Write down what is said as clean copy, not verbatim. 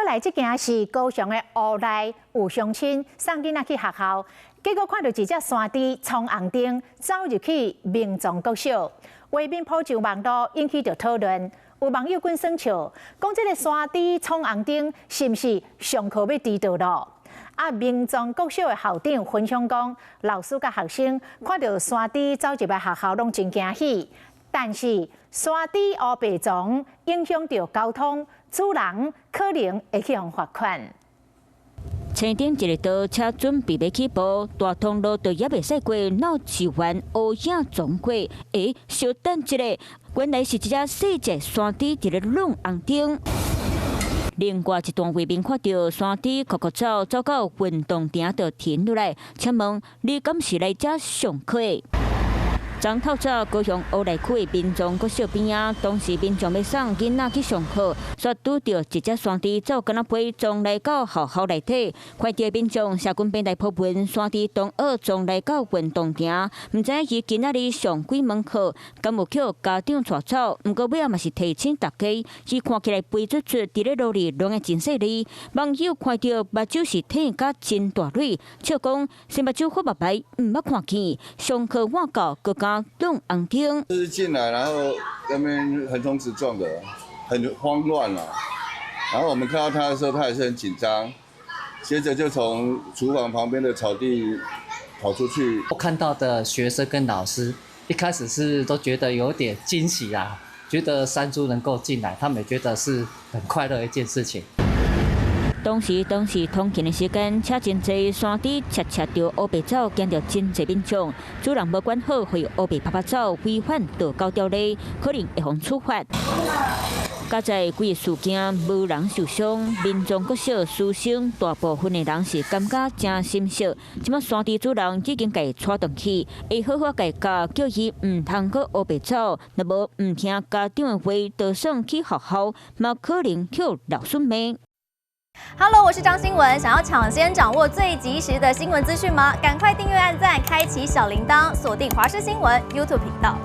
來這件是高雄的烏來有鄉親送囡仔去學校，結果看著一隻山豬衝紅燈走入去民眾國小，畫面鋪上網路引起著討論。有網友滾耍笑，講這个山豬衝紅燈是毋是上課欲遲到囉？啊，民眾國小的校長分享講，老師佮學生看著山豬走入來學校攏真驚喜，但是山豬烏白傱影響著交通，主人可能會去予罰款。青頂一个倒車準備欲起步，大通路就猶袂使過，哪有一環烏影撞過？欸，稍等一下，原來是一隻細隻山豬佇咧挵紅燈。另外一段畫面看著山豬硞硞走，走到運動場就停落來。請問你敢是來遮上課的？昨透早高雄烏來區的民眾國小邊仔，當時民眾欲送囡仔去上課，煞拄著一隻山豬走敢若飛撞來到學校內底，看著民眾社群平台 po 文，山豬當惡撞來到運動場，毋知伊今仔日上幾門課，敢有予家長帶走？毋過尾仔嘛是提醒大家，伊看起來肥嘟嘟，佇咧路裡攏會真細膩。網友看著目睭是挺甲真大蕊，笑講生目睭好目白，毋捌看見，上課換教閣敢挵紅燈。就是進來，然後那邊橫衝直撞的，很慌亂啊。然後我們看到他的時候，他也是很緊張。接着就從廚房旁邊的草地跑出去。我看到的學生跟老師一開始是都覺得有點驚喜啊，覺得山豬能夠進來，他們也覺得是很快樂的一件事情。當時通勤的時間，車真濟，山豬斜斜著烏白走，驚著真濟民眾。主人無管好，予伊烏白趴趴走，違反道交條例，可能會予處罰。佳哉規个事件無人受傷，民眾國小師生大部分的人是感覺誠心惜。這馬山豬主人已經共伊帶轉去，會好好共伊教，叫伊毋通閣烏白走。若無毋聽家長的話，就算去學校，嘛可能予老師罵。 Hello，我是張新文。想要搶先掌握最及時的新聞資訊嗎？趕快訂閱、按讚、開啟小鈴鐺，鎖定華視新聞 YouTube 頻道。